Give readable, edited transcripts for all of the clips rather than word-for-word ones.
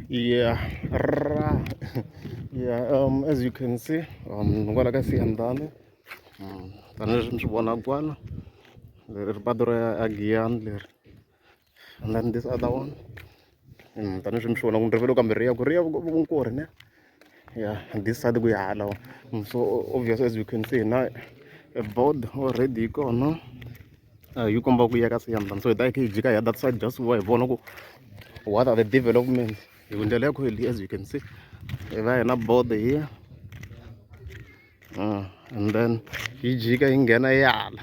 Yeah, ra. Yeah, as you can see, kwala ka Siyandhani, tanihileswi mi swi vonaka kwala, leri ri patu ra ya Giyani leri. And then this other one, tanihileswi mi swi vonaka ni rivele kambe ri ya ku ri ya Nkorhi ne? Yeah, this side ku ya hala. So obvious, as you can see, na a board already yi kona. Yi komba ku ya ka Siyandhani. So hi ta hi kha hi jika hi ya that side just ku va hi vona ku what are the developments. Hi ku ndlela ya kho hi, as you can see, hi va hi na board here. And then yi jika yi nghena yala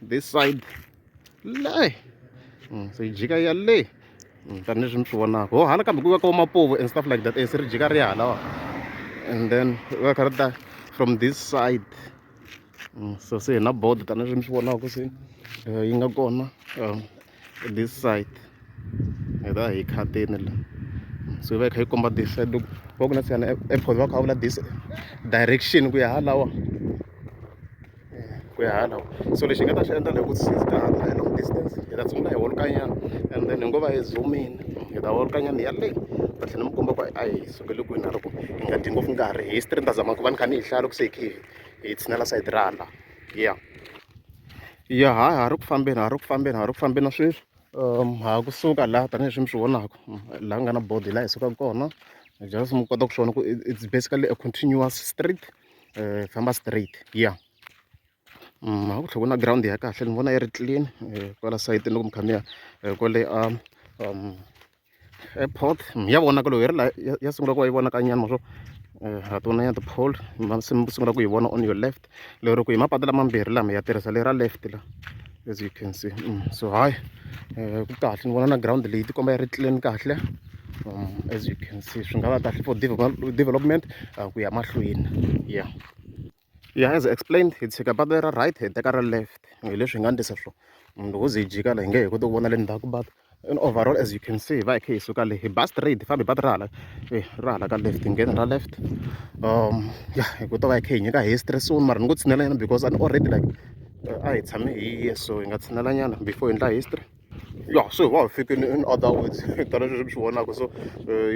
this side le. So yi jika ya le. Tanihileswi mi swi vonaka. Ho hala kambe ku va ka mapovu and stuff like that. Eh, se ri jika ri ya halawa. And then va kha ri ta from this side. So se hi na board tanihileswi mi swi vonaka se yi nga kona this side. Hi ta hi khatini la. So yi va yi kha yi komba this side loko va ku na Siyani Airport, va kha va vula this direction ku ya halawa. Ku ya halawa. So lexi hi nga ta xi endla loko since ka ha ri na long distance, hi ta sungula hi wolukanyana and then hi ngo va hi zoom-ini, hi ta wolukanyana hi ya le. Ta tlhela ni mi komba ku a hi sukele kwini na loko hi nga dyi ngopfu nkarhi. History ni ta zama ku va ni kha ni yi hlaya loko se hi kha hi tshinela sayiti ra hala. Yeah. Ya ha ha ri ku fambeni, ha ri ku fambeni, ha ri ku fambeni na sweswi. Ha kusuka laha tanihileswi mi swi vonaka laha ku nga na board, hi laha hi sukaka kona. Just mi kota ku swi vona ku it's basically a continuous street, famba straight. Yeah. Ha ku tlhela ku na ground ya kahle, ni vona yi ri clean kwala sayitini loko mi kha mi ya kwale a airport. Ya vonaka loko hi ri laha, ya sungula ku va yi vonaka nyana ma swo ha ti vona ya ti-pole, ma se mi sungula ku yi vona on your left. Lero ku hi mapatu lamambirhi lama ya tirhisa lera left la, as you can see. So hayi, ku kahle, ni vona na ground leyi tikomba yi ri clean kahle. As you can see, swi nga va kahle for development ku ya mahlweni. Yeah, as explained, hi tshika patu ra right, hi teka ra left, hi leswi hi nga ndlisa swona. Loko ze hi jika la, hi nge he koti ku vona le ndzhaku, but in overall, as you can see, hi va hi kha hi suka le, hi ba straight, hi famba hi patu ra hala, ra hala ka left, hi nghena ra left. Yeah, hi ku ta va hi kha hi nyika history soon, mara ni ngo tshinela nyana because a ni already like a hi tshame hi ye, so hi nga tshinela nyana before hi endla history. Yeah, so hi va hi fikile, in other words, tanihileswi mi swi vonaka. So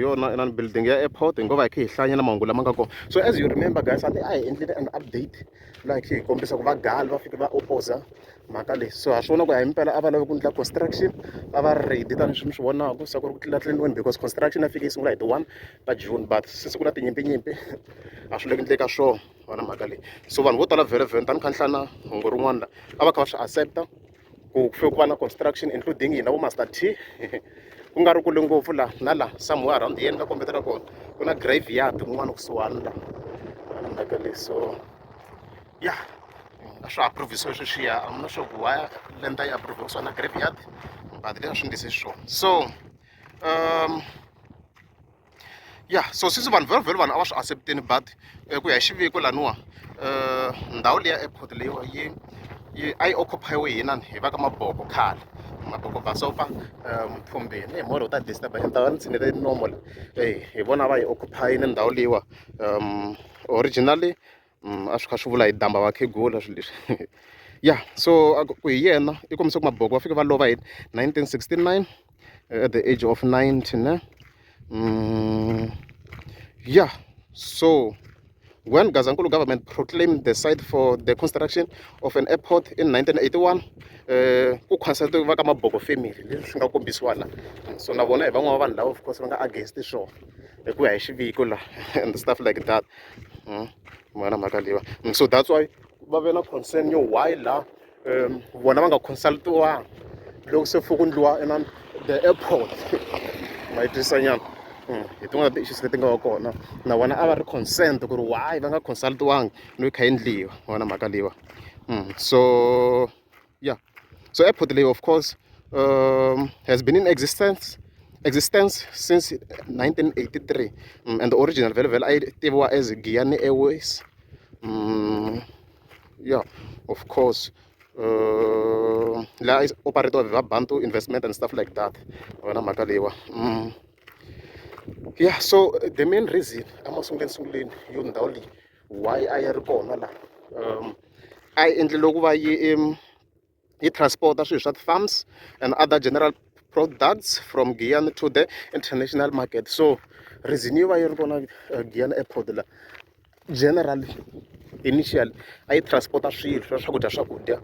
yona inani building ya airport, hi ngo va hi kha hi hlaya mahungu lama nga kona. So as you remember guys, a ni a hi endlile an update laha hi kha hi kombisa ku va GAL va fike va opposa mhaka leyi. So ha swi vona ku hi mpela a va lavi ku endla construction, a va ri ready tanihileswi mi swi vonaka se ku ri ku tlulatluleniweni, because construction ya fike yi sungula hi ti-1 ta June, but since ku na tinyimpiyimpi a swi le ku endleka swona vona mhaka leyi. So vanhu vo tala vhele vhele, tani kha ni hlaya na hungu rin'wana la a va kha va swi accepta ku fike ku va na construction, including hina vo Master T. Ku nga ri kule ngopfu la na la, somewhere around here ni nga kombetela kona, ku na graveyard kun'wana kusuhani la na mhaka leyi. So yeah, a swi approve-isiwe sweswiya. I'm not sure ku why lenda yi approve kusuhani na graveyard, but leswi a swi ndlise xiswona. So yeah, so since vanhu vhele vhele vanhu a va swi accepteni, but ku ya hi xiviko laniwa, ndhawu leya airport leyiwa yi a yi occupy-iwe hi nani, hi va ka Maboko khale, Maboko Basopa Mthombeni. Hi moya lowu ta disturb ni ta va ni tshinele nomo la. Hi vona va yi occupy-ini ndhawu leyiwa. Originally a swi kha swi vula hi damba vakhegula swilo leswi. Yeah, so ku hi yena i kombise ku Maboko va fike va lova hi 1969 at the age of 90 ne. Yeah, so when Gazankulu government proclaimed the site for the construction of an airport in 1981, ku consult va ka Maboko family, leswi swi nga kombisiwa la. So na vona hi van'wana va vanhu lava of course va nga against swona hi ku ya hi xiviko la and stuff like that. Vona mhaka leyiwa. So that's why va ve na concern yo why la vona va nga consultiwanga loko se fike ku ndliwa inani the airport. Ma yi twisisa nyana? Hi tin'wana ta ti-issues leti nga va kona, na vona a va ri concerned ku ri why va nga consultiwanga no yi kha yi ndliwa vona mhaka leyiwa. So yeah, so airport leyi of course has been in existence since 1983, and the original vhele vhele a yi tiviwa as Giyani Airways. Yeah, of course, laha yi operatiwa hi va Bantu Investment and stuff like that, vona mhaka leyiwa. Yeah, so the main reason emasunguleni sunguleni yo ndhawu leyi why a yi ri kona la, a yi endleriwe ku va yi yi transporta swilo swa ti-farms and other general products from Giyani to the international market. So reason yi va yi ri kona Giyani airport la generally initially a yi transport-a swilo swa swakudya swakudya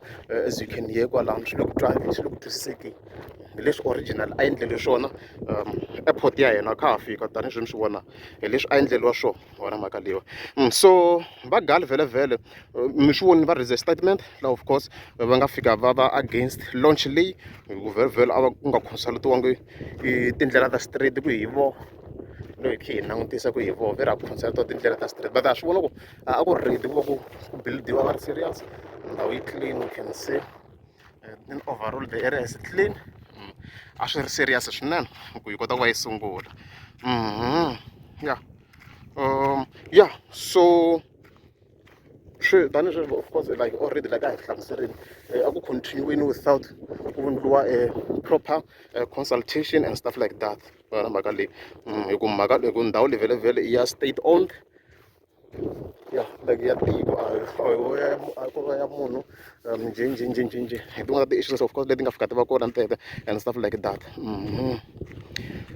as you can hear kwalano swi le ku twaleni swi le ku twisisekeni hi leswi original a yi endleriwe swona airport ya hina kha ha fika tanihileswi mi swi vona hi leswi a endleriwa swona wona mhaka leyiwa so va gali vhele vhele mi swi voni va release statement la of course va nga fika va va against launch leyi hi ku vhele vhele a va ku nga consultiwangi tindlela ta straight ku hi vo no hi khe hi langutisa ku hi vo ve ra consult tindlela ta straight but a swi vona ku a ku ready ku va ku build-iwa va ri serious ndhawu yi clean you can see in overall the area is clean a swi ri serious swinene ku yi kota ku va yi sungula ya yeah so swi tanihi sweswo of course like already like a hi hlamuserini a ku continue-wini without ku endliwa proper consultation and stuff like that yona mhaka leyi hi ku mhaka hi ku ndhawu leyi vhele vhele i ya state owned ya like ya tiko a hi a ko va ya munhu njhe njhe njhe njhe njhe hi tin'wana ta ti-issues of course leti nga fika ti va kona tete and stuff like that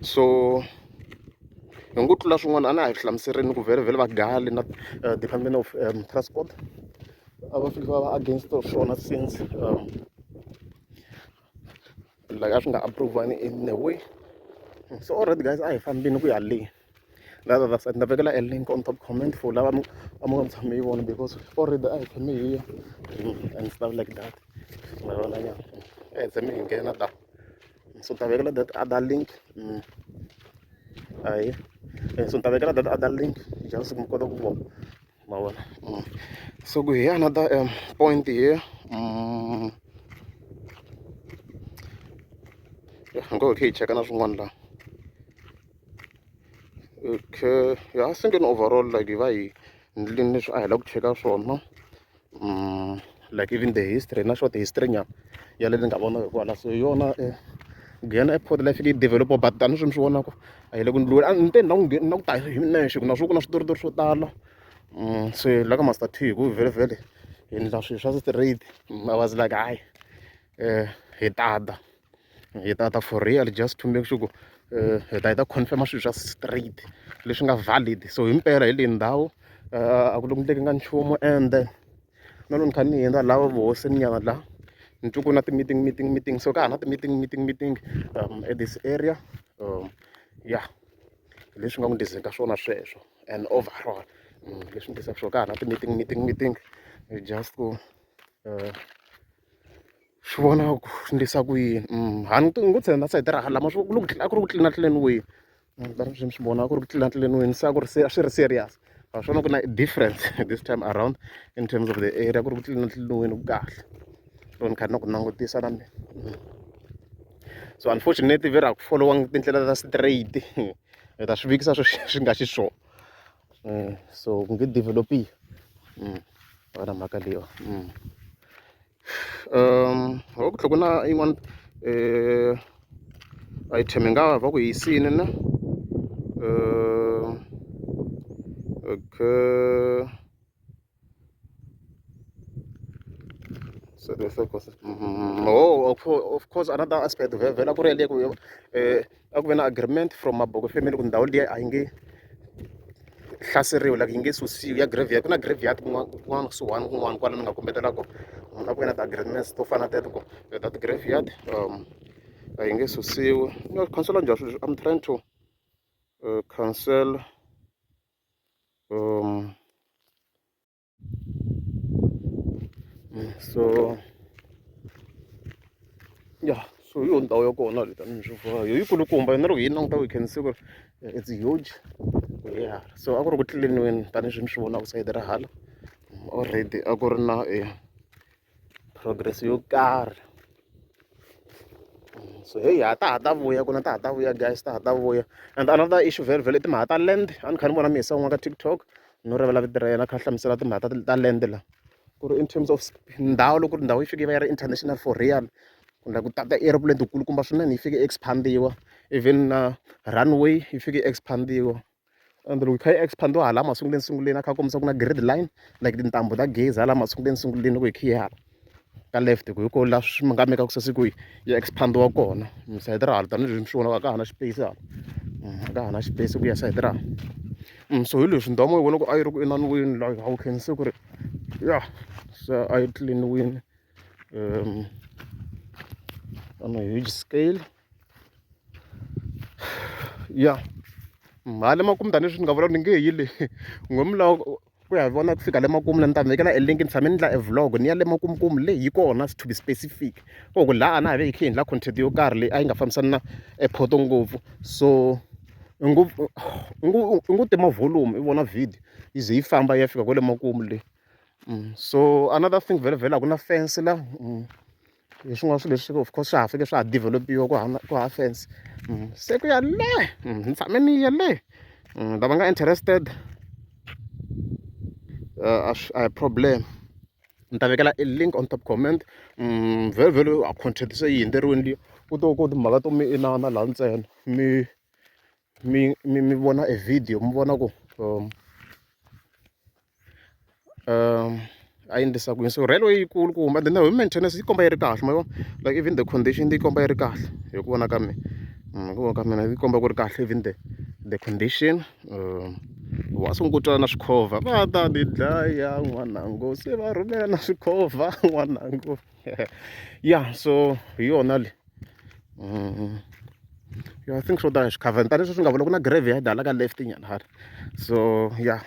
so hi ngo tlula swin'wana a na ha yi hlamuserini ku vhele vhele va gali na department of transport a va fiki va va against swona since like a swi nga approve-ani in a way so already guys a hi fambini ku ya le la other side ni ta vekela a link on top comment for lava a mu nga tshami yi vona because already a hi tshame hi ya and stuff like that ma vona nyana a hi tshame hi nghena la so ni ta vekela that other link ayi so ni ta vekela that other link just mi kota ku vona ma vona so ku hi another point here yeah ngo hi khe hi cheka na swin'wana la okay ya I think in overall like hi va hi ndlini leswi a hi lava ku cheka swona like even the history na short history nyana ya le ni nga vona hikwala so hi yona Giyani airport leyi fike yi develop but tanihi mi swi vonaka a yi le ku ndliweni a ni te na ku na ku ta hi nexe ku na swo ku na switoritori swo tala se la ka Master T hi ku vhele vhele hi endla swilo swa straight I was like hayi hi tata hi tata for real just to make sure ku hi ta hi ta confirm swilo swa straight leswi nga valid so himpela hi leyi ndhawu a ku le ku endlekeni ka nchumu ende na loko ni kha ni hundza laha vuhosini nyana la ni twa ku na ti-meeting meeting meeting so ka ha na ti-meeting meeting meeting at this area ya leswi nga ku ndlizeni ka swona sweswo and overall leswi ni tisaka swona ka ha na ti-meeting meeting meeting just ku swi vona ku swi endlisa ku yini ha ni ngo tshena na sayiti ra hala ma swi ku a ku ri ku tlilina tlileniweni tanihi mi swi vona ku ri ku tlilina tlileniweni se a ku ri se a swi ri serious a swona ku na difference this time around in terms of the area ku ri ku tlilina tlileniweni ku kahle loko ni kha ni ku langutisa na mina so unfortunately ve ra ku folowangi tindlela ta straight hi ta swi vikisa swi swi nga xiswona so ku nge develop-i wona mhaka leyiwa ku tlhela ku na yin'wana item yi nga va ku yi yisile na okay so oh of course another aspect vhela ku ri yaleyo ku a ku ve na agreement from Maboko family ku ndhawu liya a yi nge hlaseriwi like yi nge susiwi ya graveyard ku na graveyard kun'wana kun'wana kusuhani kun'wana kwala ni nga kombetela kona munhu a ku ve na ti-agreements to fana na teto ku that graveyard a yi nge susiwi no cancel njhani swilo I'm trying to cancel so ya so hi yona ndhawu ya kona leyi tanihi swi vona yo yikulukumba yona loko hi yi languta we can see ku ri it's huge yeah so a ku ri ku tlileniweni tanihileswi mi swi vonaka sayiti ra hala already a ku ri na progress yo karhi so hey ha ta ha ta vuya kuna ta ha ta vuya guys ta ha ta vuya and another issue vhele vhele i timhaka ta land a ni kha ni vona miyisa un'wana ka TikTok no rivala vito ra yena a kha a hlamusela timhaka ta land la ku ri in terms of ndhawu loko ku ri ndhawu yi fike yi va yi ri international for real kumbe ku ta ti-aeroplane tikulukumba swinene yi fike yi expand-iwa even na runway yi fike yi expand-iwa and loko yi kha yi expand-iwa hala masunguleni sunguleni a kha a kombisa ku na grid line like tintambu ta gezi hala masunguleni sunguleni loko hi kha hi hala. Ka left ku hi ko la swi nga mekaku se ku yi expand-iwa kona sayiti ra hala tanihileswi mi swi vonaka a ka ha na xipeyisi hala a ka ha na xipeyisi ku ya sayiti ra hala so hi leswi ndhawu mo yi vona ku a yi ri ku inaniweni la ha wu khensi ku ri ya se a yi clean-iwini on a huge scale ya hala makumu tanihileswi ni nga vula ni nge yi le n'we mi lava ku ya vona ku fika le makumu la ni ta mi vekela e link ni tshame ni endla e vlog ni ya le makumukumu le yi kona to be specific ku ku laha a na ha ve hi kha hi endla content yo karhi leyi a yi nga fambisani na airport ngopfu so i ngo i ngo i ngo tima volume i vona video yi ze yi famba yi ya fika kwale makumu le so another thing vhele vhele a ku na fence la. Hi swin'wana swilo leswi of course swa ha fike swa ha develop-iwa ku hava ku hava fence se ku ya le ni tshame ni ya le lava nga interested a swi a hi problem ni ta vekela e link on top comment vhele vhele a content se yi hundzeriwile liya ku to ku timhaka to mi inana laha ntsena mi mi mi mi vona e video mi vona ku a yi endlisa ku yini so railway yikulu ku and then hi maintenance yi komba yi ri kahle ma vona like even the condition yi komba yi ri kahle hi ku vona ka mina hi ku vona ka mina yi komba ku ri kahle even the condition wa sungula ku twa na swikhovha va ta ni dlaya n'wanangu se va rhumela na swikhovha n'wanangu ya so hi yona leyi yeah I think swo tala hi swi khavha tanihi sweswi nga vula ku na graveyard hala ka left nyana hala so ya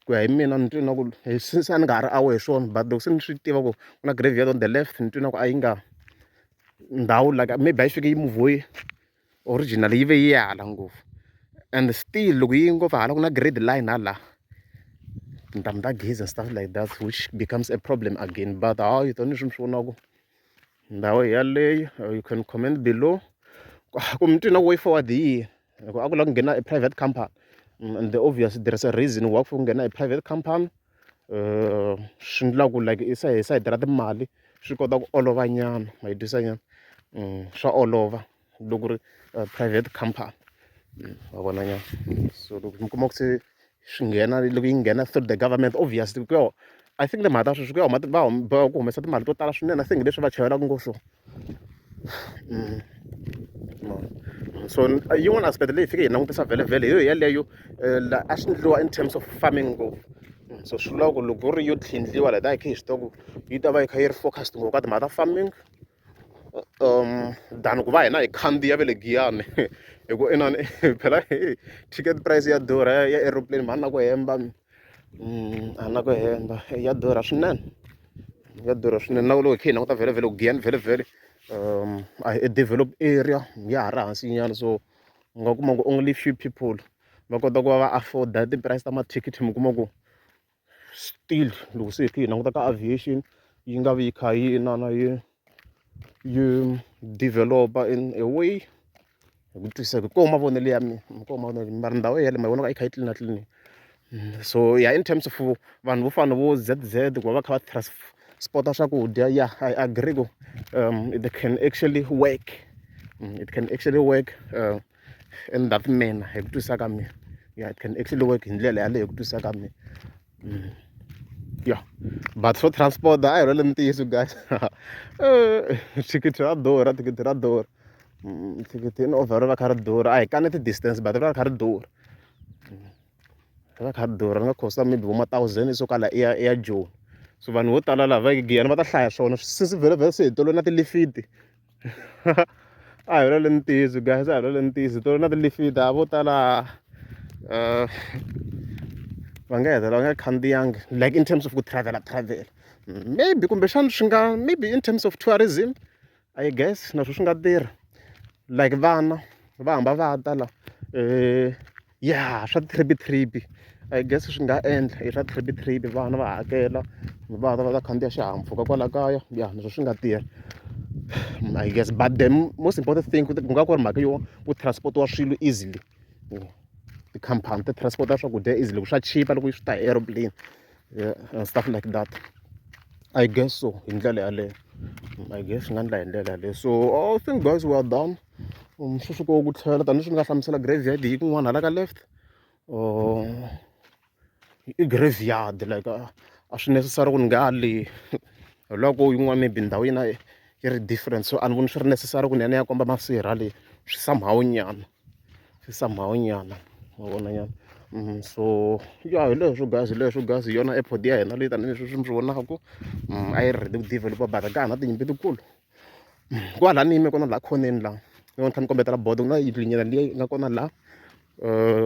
ku ya hi mina ni twe na ku since a ni nga ha ri aware hi swona but loko se ni swi tiva ku ku na graveyard on the left ni twe na ku a yi nga ndhawu like maybe a yi fike yi move original yi ve yi hala ngopfu and still loko yi ngopfu hala ku na grade line hala tintambu ta gezi and stuff like that which becomes a problem again but hayi tanihi leswi mi swi vonaka ndhawu yaleyo you can comment below ku mi twi na way forward hi yihi hi ku a ku lava ku nghena e private company and the obvious there is a reason why ku nghena e private company swi endla ku like i hi sayiti ra timali swi kota ku olova nyana ma yi twisa nyana swa olova loko ku ri private company wa vona nyana so loko mi kuma ku se swi nghena loko yi nghena through the government obviously ku ya I think timhaka ta sweswi ku ya huma va boheka ku humesa timali to tala swinene I think leswi va chavelaka ngopfu swona so yin'wana aspect leyi fike hi langutisa vhele vhele hi yo yeleyo la a swi endliwa in terms of farming ngopfu so swi vula ku loko ku ri yo tlhindliwa la hi ta hi kha hi swi tiva ku yi ta va yi kha yi ri focused ngopfu ka timhaka ta farming than ku va hina hi khandziya ve le Giyani hi ku inani phela ticket price ya durha ya aeroplane mhani na ku hemba a na ku hemba ya durha swinene ya durha swinene na loko hi kha hi languta vhele vhele ku Giyani vhele vhele a hi develop area ya ha ri hansi nyana so u nga kuma ku only few people va kota ku va va afford-a ti-price ta mathikithi mi kuma ku still loko se hi kha hi languta ka aviation yi nga vi yi kha yi inana yi yi develop-a in a way hi ku twisisa hi koho mavonelo ya mina hi koho mavonelo mara ndhawu yeleyo ma yi vona yi kha yi tlilina tlilini so ya in terms of vanhu vo fana na vo Z_Z ku va va kha va transport-a swakudya ya I agree ku it can actually work it can actually work in that manner hi ku twisisa ka mina ya it can actually work hi ndlela yaleyo hi ku twisisa ka mina ya but swo transport a hi rhwale ntiyiso guys thikithi ra durha thikithi ra durha thikithi in over ri va kha ri durha a hi kaneti distance but ri va ri kha ri durha ri va kha ri durha ri nga cost maybe vo ma thousand so ka la i ya i ya Joni so vanhu vo tala lava ya Giyani va ta hlaya swona since vhele vhele se hi tolo na tilifiti a hi vulavuleni ntiyiso guys a hi vulavuleni ntiyiso tolo na tilifiti a vo tala va nga hetelela va nga khandziyangi like in terms of ku travel travel maybe kumbexana swi nga maybe in terms of tourism I guess na swo swi nga tirha like vana va hamba va ta la ya swa trip trip I guess swi nga endla i swa trip trip vana va hakela va ta va ta khandziya xihahampfhuka kwala kaya ya na swo swi nga tirha I guess but the most important thing ku nga ku ri mhaka yo ku transport-iwa swilo easily tikhampani ti transport-a swakudya easily loko swa chipa loko swi ta hi aeroplane and stuff like that I guess so hi ndlela yaleyo I guess swi nga endla hi ndlela yaleyo so I think guys we are done sweswi ko ku tlhela tanihileswi ni nga hlamusela graveyard yi kun'wana hala ka left i graveyard like a swi necessary ku ni nga le Hi loko yin'wana maybe ndhawu yi na yi ri different so a ni voni swi ri necessary ku ni ya ni ya komba masirha leyi swi somehow nyana swi somehow nyana ma vona nyana so ya hi leswo guys hi leswo guys hi yona airport ya hina leyi tanihileswi mi swi vonaka a yi ri ready ku develop but ka ha na tinyimpi tikulu kwala ni yime kona laha khoneni laha ni kha ni kombetela bodo ku na yindlu nyana leyi nga kona laha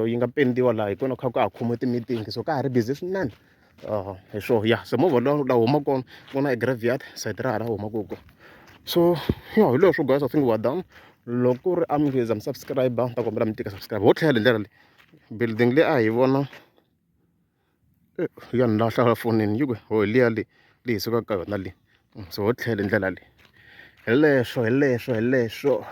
yi nga pendiwa laha hi kona kha ka ha khomiwe ti-meeting so ka ha ri busy swinene hi swona ya se movha luwa laha humaka kona ku na e graveyard sayiti ra hala humaka kona so ya hi leswo guys I think we are done loko ku ri a mi nge za mi subscribe ni ta kombela mi tika subscribe ho tlhela hi ndlela leyi building leyi a hi vona ya ni lahla fonini yi ku ho hi liya leyi leyi hi sukaka ka yona leyi so ho tlhela hi ndlela leyi hi leswo hi leswo hi leswo.